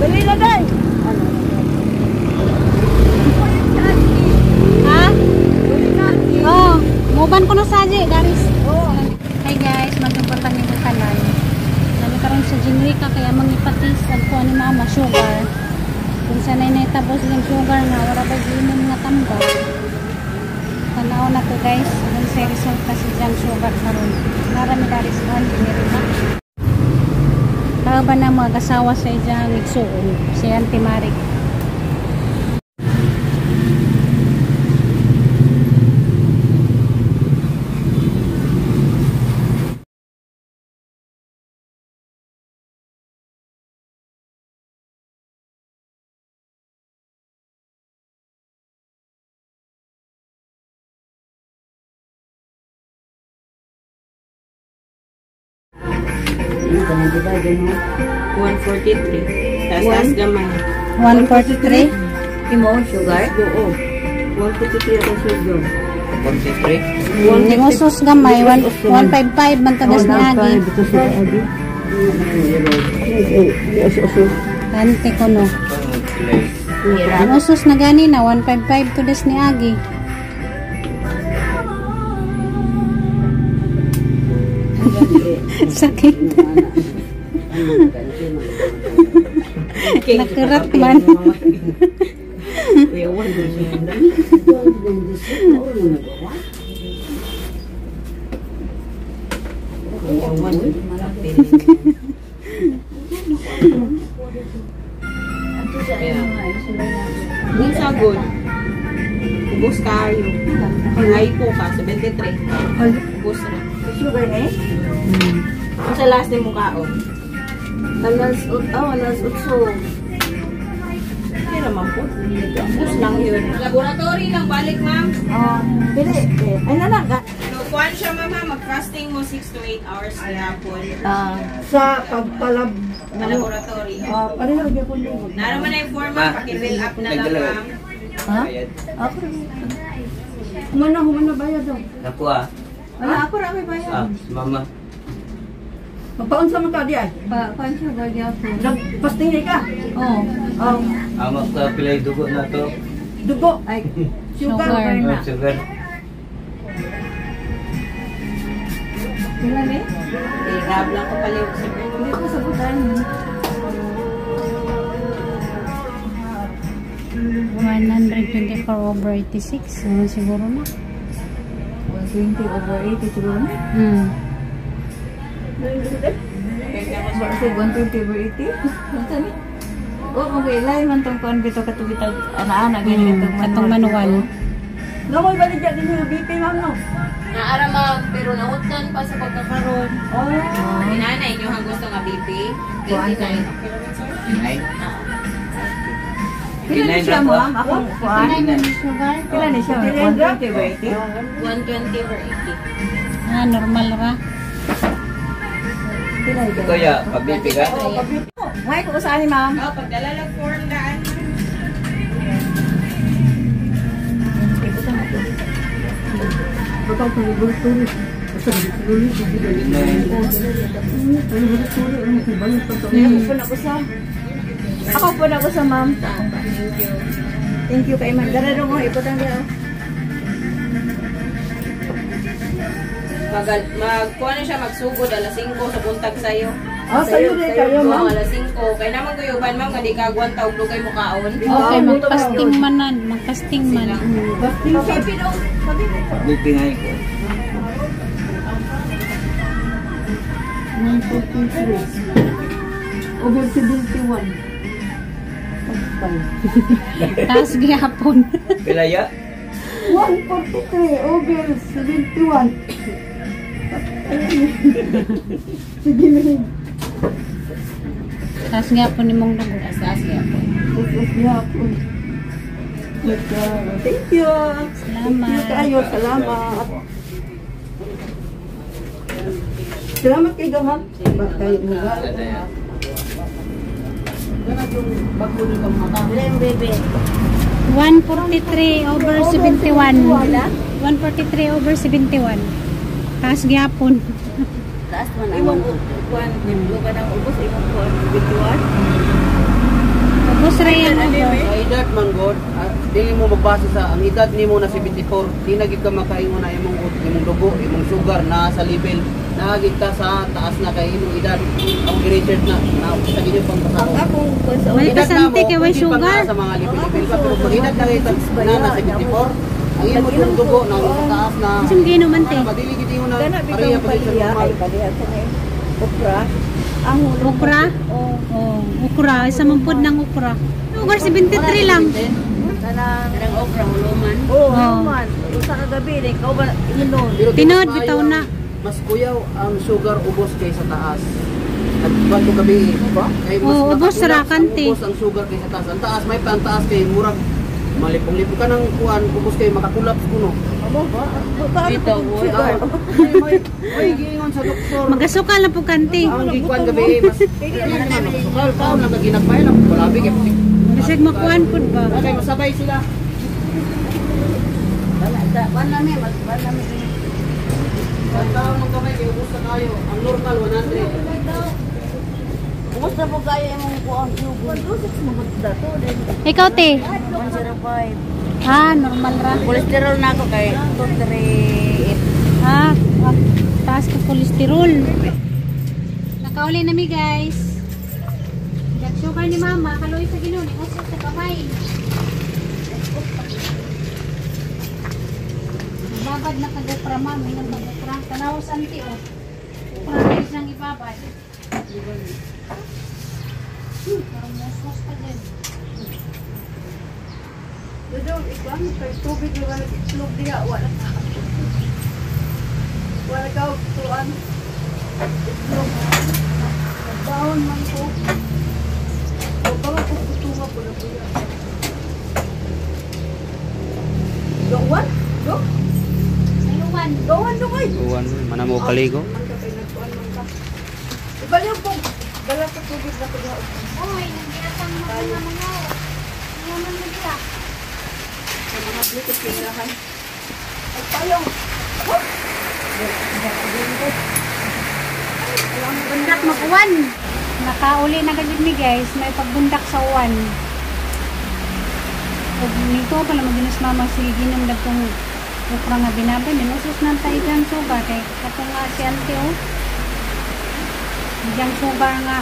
Dali na day. Ha? Oh, muban ko na sa Aji, Daris. Hi guys, magpunta ni tanan. Nami karon sa Generica kaya mangipatis ang kuha ni Mama sugar. Kung sanay na itabos yung sugar nga wala ba giinom nga tambak. Tanaw na to guys, kung sa resulta si Jan sugar karon. Narami Daris on Generica. Tao ba na mga asawa sa iyang igsuon, si Auntie Marik. Ito na diba, gano'n? 143. Taas-taas gamay. 143? Imo, sugar? Oo. 143 ang sugar. 143? Yung usos gamay, 155 man tagas ni Agi. Ante ko no. Ang usos na gani na, 155 to des ni Agi. Sakit. Nakurat man. Kung sagod, ubos kayo. Ay po ka, 73. Ubos na. Sugar eh? Kung sa last ni mukhaon? Alas 8. Okay naman po. Ubos lang yun. Laboratory lang, balik ma'am. Pili. Ay na lang. So, kuhan siya mama, mag-fasting mo 6 to 8 hours gihapon. Sa pagpalab. Laboratory. Pareho gyapon mo. Naroon na yung form ma'am, paki-fill up na lang ma'am. Ha? Ako rin. Humana bayad daw. Ako ah. Wala, ako ra may bayad. Ah, mama. Magpaunsa man ka di ay? Paano siya gyapon? Nagpasting ka? Oo. Oh. Ama ka pilay dugo na to. Dugo. Ay, sugar. Sugar. Oh, sugar. Pila ni? Eh, grab lang ko pala yung sugar. Hindi ko sabutan. 124 over 86. Ano siguro na? 120 over 80 siguro na. Bakit 120 over 80? Ano ni? Oh, mag-ilay man tong kuan bitaw katubitag ana-ana ganyan itong Katong manual. Namoy baligya din yung BP ma'am no? Naara ma'am, pero nahutan pa sa pagkakaroon. Oh. Inanay, inyo ang gusto nga BP? 89. Okay naman sir? 9. Pila ni siya ma'am? Akong kuan? Sugar? Pila ni siya? 120 over 80? 120 over 80. Ah, normal ra. Pila ni siya? Kaya, pa-BP ka? Ngay ko saan ni ma'am? Oh, pagdala lang form daan. Baka kung laboratory. Basta laboratory. Laboratory. Ano kung bayad pa to? Ako po na ako sa ma'am. Thank you. Thank you kay ma'am. Dara mo iputang dira. Magkuha na siya magsugod alas 5 sa buntag sayo. Ah, sayo rin kayo ma'am. Oo, alas 5. Kaya naman guyuban ma'am, nga di ka agwanta og dugay mo kaon. Okay, magpasting man na. Magpasting man. Basting sa BP nga ko. 943. Over 71. Taas gihapon. Pila ya? 143 over 71. Sige, Ming. Taas gihapon ni mong dugo. Taas gihapon. Taas gihapon. Thank you. Salamat. Thank you kayo. Salamat. Salamat kay Gamam. Kayo mo ba? Ilan bebe? 143 over 71. 143 over 71. Taas gihapon. Taas man ang imong kuan, ka nang ubos imong kuan 21. 143 ang over. Sa edad man god, dili mo magbase sa ang edad nimo na 74, di na gid ka makaingon na imong dugo, imong sugar na sa level na gid ka sa taas na kay imong edad. Ang research na sa inyo pang Ang akong kuan sa May pasante kay way sugar. Sa mga level pa pero pag edad na kita na 74, ang imong dugo na sa taas na. Kasi giinom man te. Madili gid ingon na Kana pareha bitong pa gid sa paliya normal. ay paliya sa na okra. Ang hulog. Okra? Oh. Oh, okra. Isa man pod ng okra. Sugar 73 lang. Kanang Kanang okra huluman. Oh, Oh. man. Usa ka gabi rin ikaw ba inon. Pero di Tinod, mas bitaw maayo na. Mas kuyaw ang sugar ubos kaysa taas. At bago gabi, kay mas Oo, ubos nakakulap ra kante. ang ubos ang sugar kaysa taas. Ang taas may pa ang taas kay murag malipong-lipo ka ng kuan ubos kay makakulap kuno. Amo ba? Paano Bitaw, kung sugar? May giingon sa doktor. Magasukal na po kante. Ang gikuan gabi mas sukal kaon lang ginagmay lang kulabi kay Bisag makuan pod ba? Kay masabay sila. Wala na mi, wala mi. Ang taon ng kamay kay ubos na tayo. Ang normal 100. Ubos na po kayo imong kuan. 126 mo dato din. Ikaw te. 105. Ah, normal ra. Cholesterol na ako kay 238. Ah, taas ka kolesterol. Nakauli na mi guys. Jack sugar ni mama, kaloy sa Ginoo, ni usok sa kamay. Babad na kag-okra mami, nang pag-okra. Tanaw sa anti oh. Okra na siyang ibabad. Parang musos pa din. Dodong ikaw kay tubig wala itlog diha wala ka. Wala ka tuan. Itlog. Baon man ko. O baka ko kutunga ko na kuya. Gawan? Go? Sayuan. Gawan do koy. Kuan manamo kaligo. Man ka kay nagkuan man ka. Ibaliw po. Dala sa tubig na kuya. Oy, nangyatang mga mga. Mga mga diha. Sa mga bluetooth kingahan. Ay payong. Bundak mag-uwan. Nakauli na gajud mi guys, may pagbundak sa uwan. Ug nito pala maginas mama sige ginom dagkong okra nga binabay, minusos na tayo dyan sugar kay kato nga si ante oh. Diyang sugar nga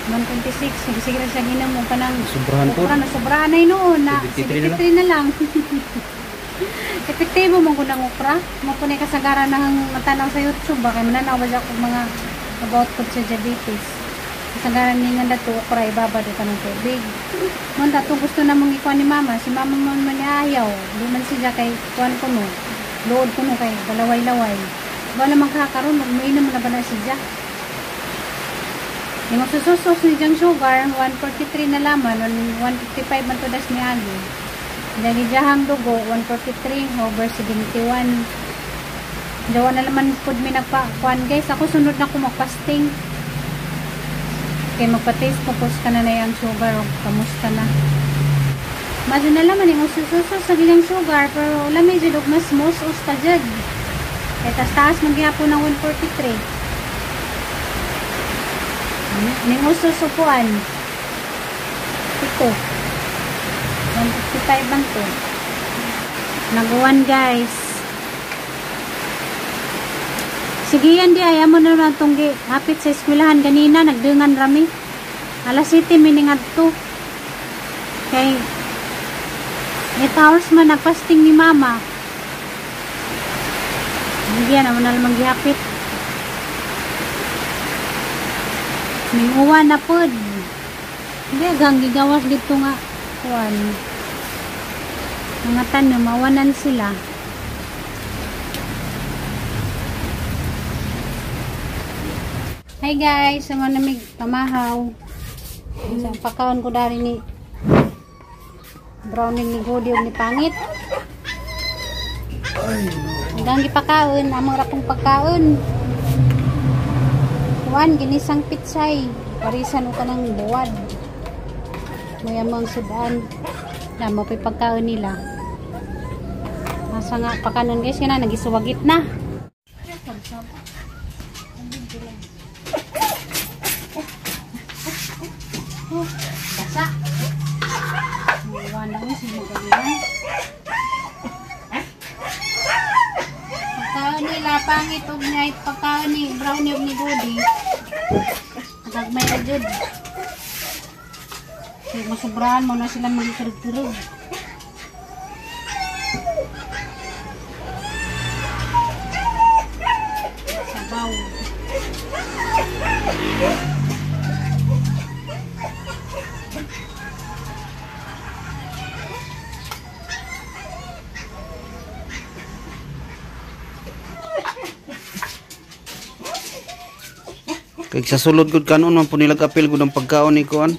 126, sige sige ra siya ginom mo kanang Sobrahan po. okra na sobrahan ay noon na 73 na 73 na lang. Epektibo mo ko ng okra. Mo ko na kasagaran ng matanaw sa YouTube ba kay mananaw ba siya kung mga about po sa diabetes. Kasagaran ni nga dato okra ibabad ka ng tubig. Mon dato gusto na mong ikuan ni mama, si mama man man niya ayaw. Di man siya kay kuan ko no. Load ko no kay balaway-laway. Wala man kakaroon, umiinom na ba na siya? Yung sususos ni Jang Sugar, 143 na laman, 155 man to das ni Agi. Dahil diyahang dugo, 143 over 71. Dawa na laman pud mi nagpa-kuan guys. Ako sunod na ko magpasting. Kay magpa-taste ko ka na na yung sugar o kamusta na. Madyo na laman yung usususos sa giyang sugar pero lami jud og mas musos pa jud. Kay tas taas man gihapon ng 143. Ning usos upuan. Ito. 155 man to. Naguwan guys. Sige yan di ay amo na lang tong gi hapit sa eskwelahan ganina nagdungan rami. Alas 7 mi to. Kay 8 hours man nagfasting ni mama. Hindi yan amo na lang gihapit. Minguwan na pod. Hindi gang gigawas dito nga kuan. Mga tanom mawanan sila. Hi guys, sa mga namig pamahaw. Sa pakaon ko dari ni browning ni Godi ug ni Pangit. Hanggang gipakaon, among rapong pagkaon. Kuan ginisang pitsay, parisan o kanang buwad. Maya mo ang sudan. Na mo pa'y pagkaon nila. Asa nga pakanon guys, yan na nagisuwagit na. Oh, basa. na pagkaon ni Brownie ug ni Goody. Nagagmay ra jud. Kay masubrahan mo na sila magturog-turog. Sabaw. Kay sa sulod gud kanon man po nila kapil gud ang pagkaon ni kuan.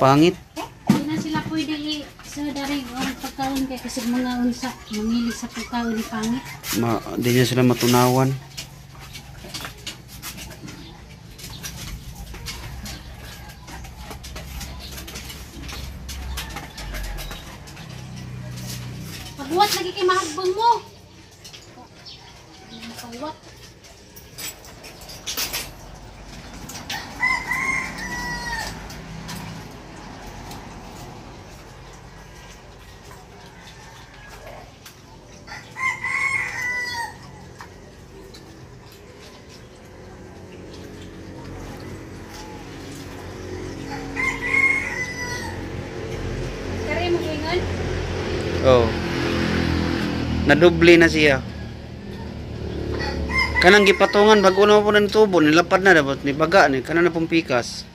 Pangit. Hindi na sila pwede sa dari ang pagkaon kay kasi mga unsa mamili sa pagkaon ni pangit. Ma, di niya sila matunawan. Pagbuhat lagi kay mahagbong mo. Pagbuhat. Kaya mo ingon? Oh. Nadubli na siya. Kanang gipatungan bago na po ng tubo, nilapad na dapat ni baga ni kanang na pong pikas.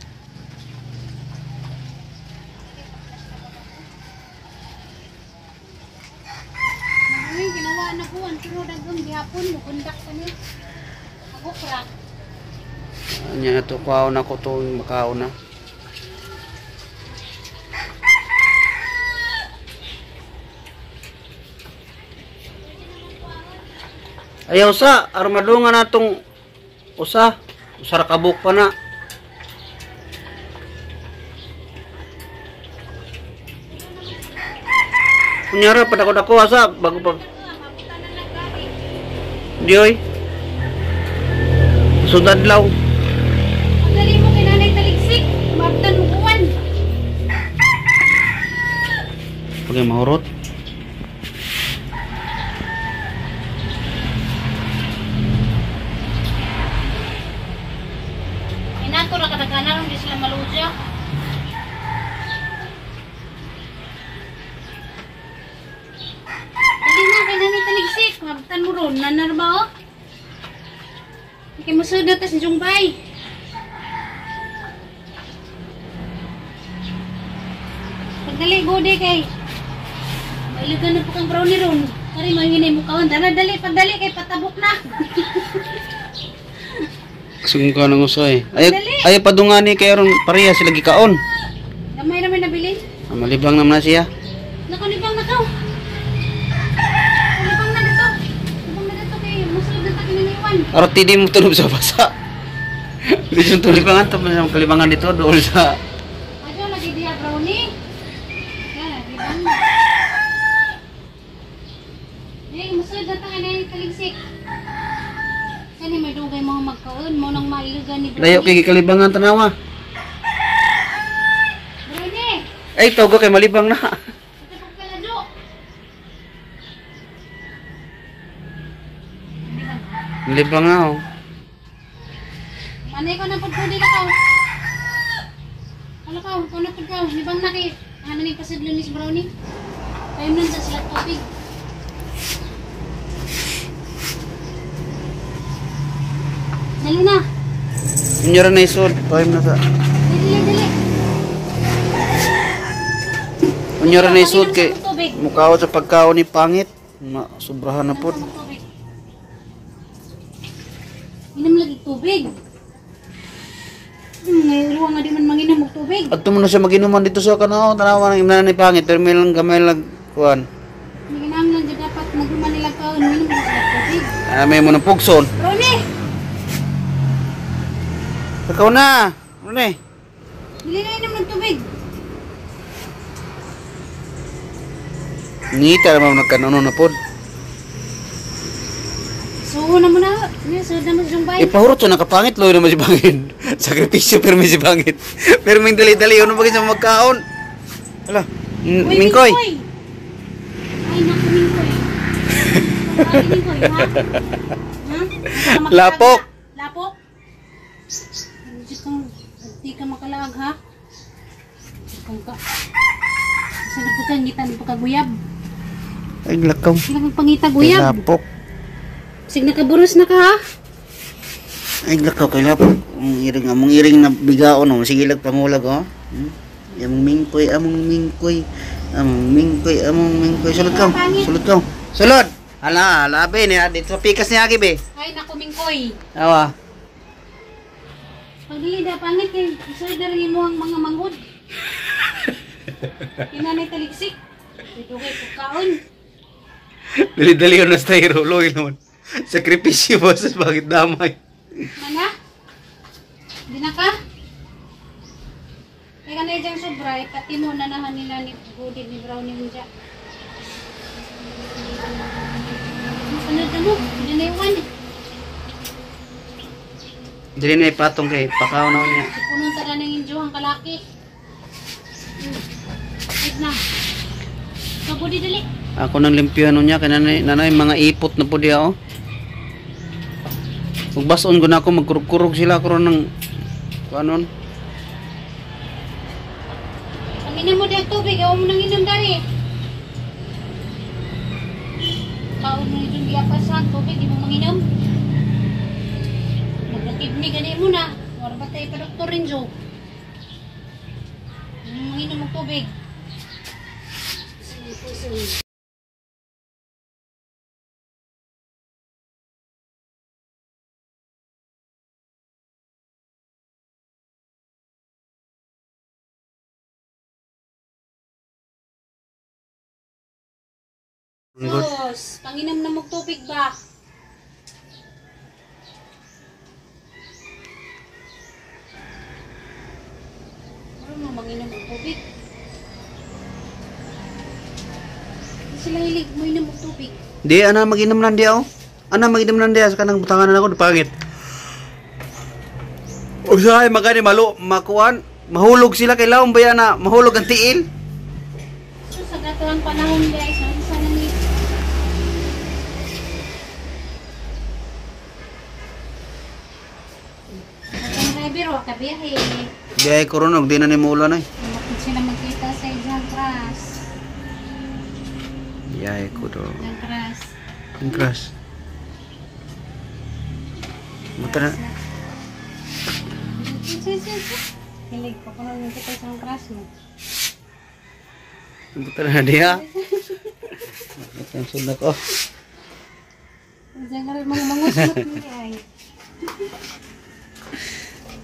Ay, ginawa na ko ang pero dagong gihapon mo kundak pa ni. Ako crack. Anya na to kaon na ko to makaon na. Ayaw sa armadungan na tong usa usa ra kabuk pa na. Kunyara pa dako asa bago pa. Di oy. Sudad law. Pagdali mo kay nanay taligsik, maabtan mo kuwan. Pag mahurot. Inato ra kadaghanan di sila maluja. Dali na kay nanay taligsik, maabtan mo ron, nanar ba oh? Kay musud na ta si Jungbay. Pagdali gode kay mailagan na po kang brownie ron. Kari mahinay mo kaon. Dala dali pagdali kay patabok na. Sungka ka nang usay. Ay Dali. ay padungani kay aron pareha sila gikaon. Gamay naman nabili. Ah, malibang naman na siya. Nako libang na ka. Libang na dito. Libang na dito kay musod na ta kininiwan. Aron tidi mo tunog sa basa. Di siya tulibangan to man kalibangan dito dool sa Ajo lagi diha brownie. Ya, libang na. Eh, musod na ta kanay taligsik. Kani may dugay mga magkaon mo nang mailugan ni Layo kay kalibangan tanawa. Brownie. Ay tawag kay malibang na. Ito pagkalado. Malibang na oh. Manay ko na pagpudi na ka. Ano ka? Kung na pagka, libang na kay ano ni pasidlo ni Brownie. Tayo nun sa sila tubig. Dali na. Inyo ra na isod. Time na sa. Dali, dali. Inyo ra na isod kay mukaw sa pagkaon ni pangit. Ma sobrahan na pod. Inom lagi tubig. Ngayon nga di man manginom og tubig. Adto mo na siya maginuman dito sa kanao, tanawa nang imna ni pangit pero may lang gamay lang kuan. Maginom lang jud dapat maghuman nila kaon, minom og tubig. Ah, may mo ng pugson. Brownie! Ikaw na. Ano na eh? Dili na inom ng tubig. Ngita naman nagkanono na pod. Suo na mo na. Suo na mo sa Jungbay. Ipahurot siya nakapangit loy naman si Pangit. Sakripisyo pero may si Pangit. Pero may dali-dali ano ba sa magkaon? Hala, Uy, Mingkoy. Ay, naku, Mingkoy. Ay, Mingkoy, ha? Lapok. Lapok. Di ka makalaag ha. Kung ka. Sa ka ngitan pa kaguyab. Ay lakaw. Sila kang pangita guyab. Lapok. Sig nakaburos na ka ha. Ay lakaw kay lapok. Ang iring among iring na bigaon oh. Sige lag pangulag oh. Among mingkoy, among mingkoy. Among mingkoy, among mingkoy. Sulod ka. Sulod ka. Sulod. Hala, labi niya dito sa pikas niya gibi. Ay nako mingkoy. Awa. Pagdili da pangit kay isod na rin mo ang mga manghod. Kinanay taliksik. Dito kay pagkaon. Dali-dali yun na sa tayo, loy naman. Sakripisyo ba sa bakit damay? Mana? Di na ka? Kaya ka na diyang sobra, pati mo na nahan nila ni Goody, ni Brownie unja. Masunod na mo, hindi na iwan. Dili na ipatong kay pakaw na niya. Punon ta na ng injo ang kalaki. Wait na. So, Goody, dali. Ako nang limpyo niya kay nanay, nanay mga ipot na po diya oh. Ug bason ko na ako magkurog-kurog sila karon ng kuanon. Ang inom mo diyang tubig, awa mo nang inom dari. Kaon mo itong giapasan, tubig, di mo manginom. Magkakibni gani mo na. Wala ba tayo pa doktor rin, Jo? Manginom mo tubig. Sus, panginom na mo tubig ba? Ano mo manginom og tubig? Di sila hilig mo inom og tubig. Di ana maginom lang diya oh. Ana maginom lang diya sa kanang butangan na ako pangit. Usahay magani malo makuan, mahulog sila kay lawom ba na mahulog ang tiil. So sa gatuang panahon guys, ang isa na ni driver wa kabiyahe. Biyahe ko ron og di na ni muulan ay. Bakit sila magkita sa isang crush? Biyahe ko do. Isang crush. Ang crush. Buta na. Hilig ko kung magkita sa isang crush mo. Buta na diha. Buta na sunod ko. Diyan ka rin mga mangusot ni ay.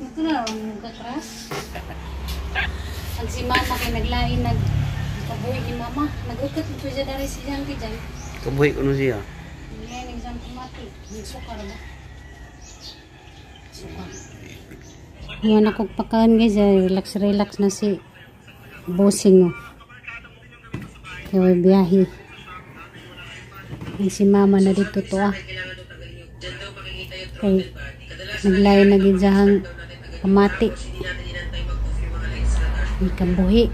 Ito na lang yung ka-crush. Pag si mama kay naglain, nagkabuhi ni mama. Nag-ukat ito siya dari si Janky dyan. Kabuhi ko no siya. Ngayon, exam pumati. Nagsukar ba? Sukar. Ngayon ako pagkaon guys, ay, relax relax na si bossing oh. Kaya may biyahe. Ay, si mama na dito to ah. Kay naglain na gidyahang pamati. May kabuhi.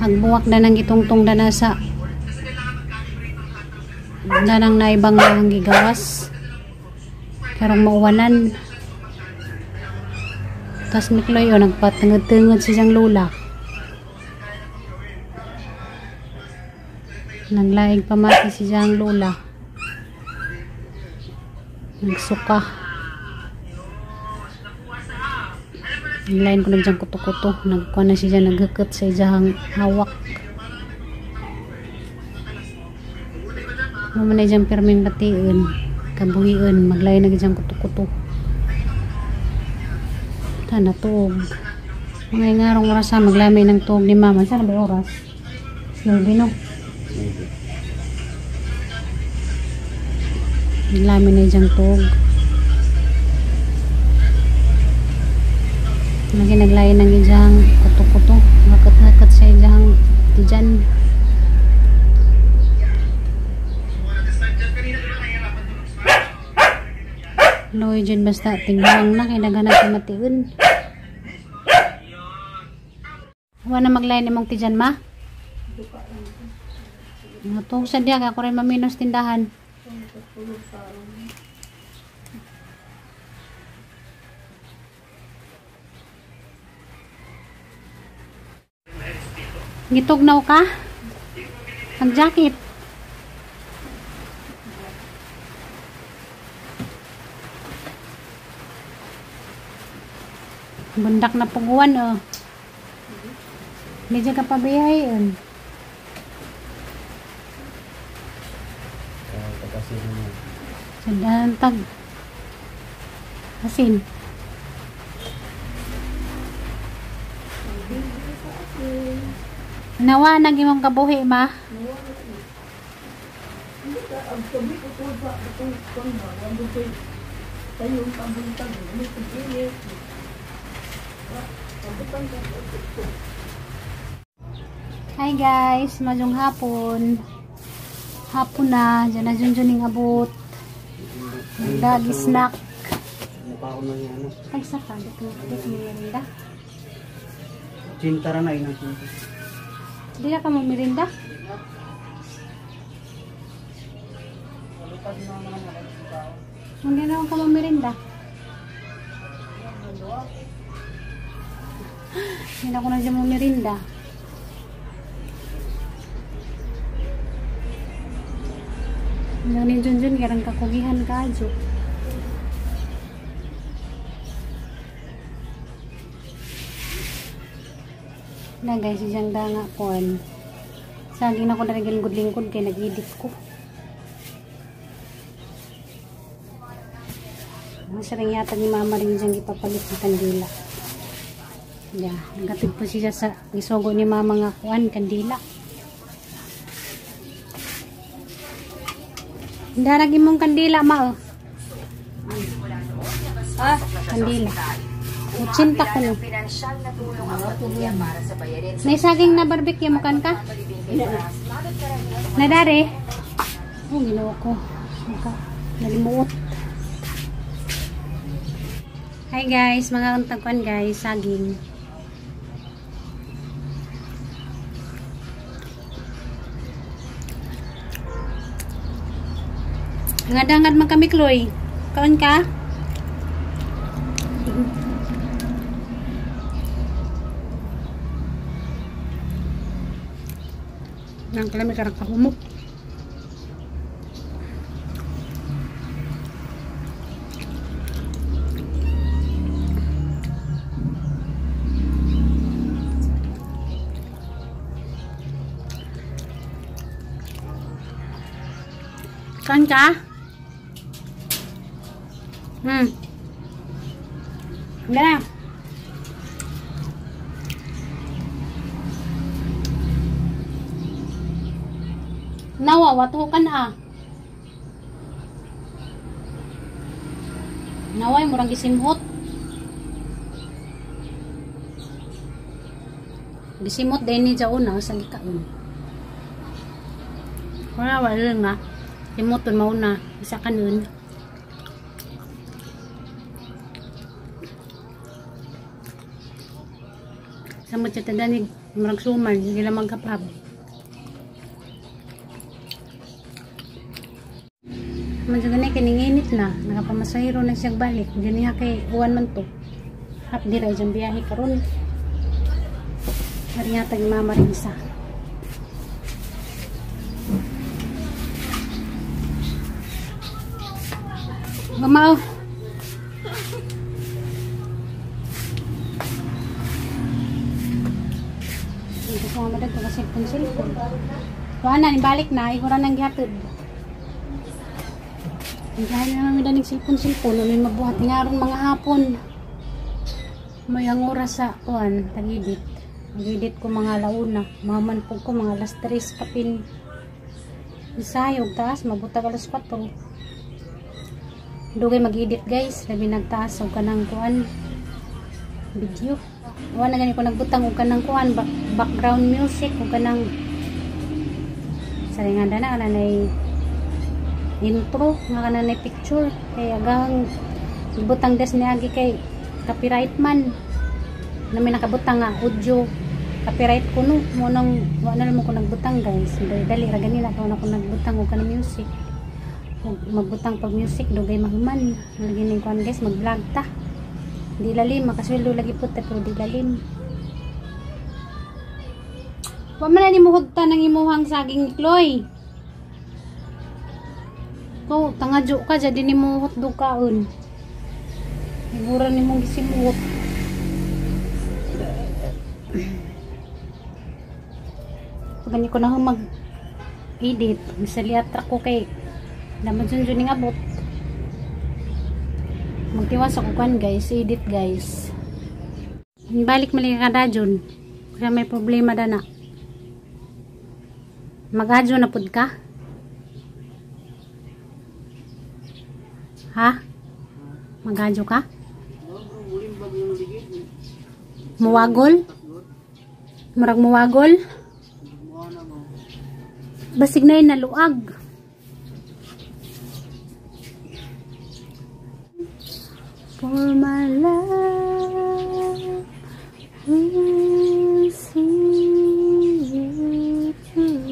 Ang buwak na nang gitungtong na nasa na nang naibang ang gigawas karong mauwanan. Tas nikloy o nagpatengod-tengod si siyang lula. Naglaing pamati si siyang lula. Nagsuka. Naglain ko nagdyang kuto-kuto. Nagkuha na siya, naghukat sa iyang hawak. Mama na diyang pirming bation, kabuhian, maglain na diyang kuto-kuto. Tana tuog. Mga ngarong oras ha, maglamay ng tuog ni mama. Sana ba oras? 9 no? Maglamay na diyang tuog. Lagi naglain ng iyang kuto-kuto. Hakat-hakat sa iyang tiyan. Loy dyan basta tinggang na kay naghanap sa matiun. Wa na maglain imong tiyan ma? Natong sa diya ako rin maminos tindahan. Gitugnaw ka? Ang jacket. Bundak na puguan oh. Medyo ka pabiyahe. Sandahan tag. Asin. Nawa nang imong kabuhi ma. Hi guys, maayong hapon. Hapon na, dyan na dyan yung abot. Dagi snack. Ay, sa ka, dito merienda. Cinta na ina. Di na ka mo merienda? Hindi na ka mo merienda. Hindi na ko na dyan mo merienda. Ni Junjun karang kakugihan ka adyo. Na guys, siyang danga kuan. Saging na ko na lingkod-lingkod kay nag-edit ko. Masarang yata ni mama rin siyang ipapalit ng kandila. Yeah, nagatid po siya sa gisugo ni mama nga kuan kandila. Darag imong kandila ma oh. Ah, kandila. Utsinta ko no. May saging na barbecue mo kan ka? Nadare. Oh, Ginoo ko. Nalimuot. Hi guys, mga kantagkuan guys, saging. Ngad-ngad man kami, Chloe. Kaon ka? Nang kalami karang kahumok. Kaon ka? Gana. Nawa, wato ka na. Naway, murang gisimhot. Gisimhot din ni Jauna sa gikaon. Wala, wala nga. Simuton mauna. Isa ka nun. Samot siya tadanig, murag suman, hindi lang magkapab. Medyo ganay, kininginit na. Nakapamasahiro na siyang balik. Hindi niya kay uwan man to. Hap, di ra dyan biyahe karon. Maringatan ni mama rin isa. Mama, oh. Cellphone. Wala na, nibalik na. Igura nang gihatod. Dahil na namin danig cellphone. May mabuhat nga ron mga hapon. May ang oras sa kuan, tag-edit. Mag-edit ko mga launa. Mamanpog ko mga alas 3 kapin. Isayog taas, mabutag alas 4. Dugay mag-edit guys. Labi nagtaas og kanang kuan video. Wala na gani ko nagbutang og kanang kuan background music og kanang saringan na kanang intro nga kanang picture kay agang ibutang des niagi kay copyright man na may nakabutang nga audio Copyright ko no. Mo nang wa na lang mo ko nagbutang guys. Dali dali ra ganina ko na ko nagbutang og kanang music. Ug magbutang pag music dugay mahuman. Lagi ning kuan guys, mag-vlog ta. Di lalim, makasweldo lagi pud ta pero di lalim. Wa man na nimo hugtan ang imuhang saging ni Chloe. Ko tangadyo ka jadi nimo hotdog kaon. Siguro nimong gisimuot. Pag ko na ho mag edit, misaliatra ko kay naman dyan dyan abot. Magtiwas ako kan guys, edit guys. Balik mali ka da dyan. Kaya may problema da na. Mag-adyo na pud ka? Ha? Mag-adyo ka? Muwagol? Murag muwagol? Basig na yun naluag. For my love will see you through.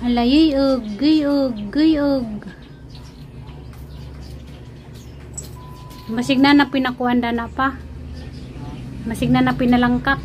Alay, og, og, og. Masig na na pinakuan na pa. Masig na na pinalangkap.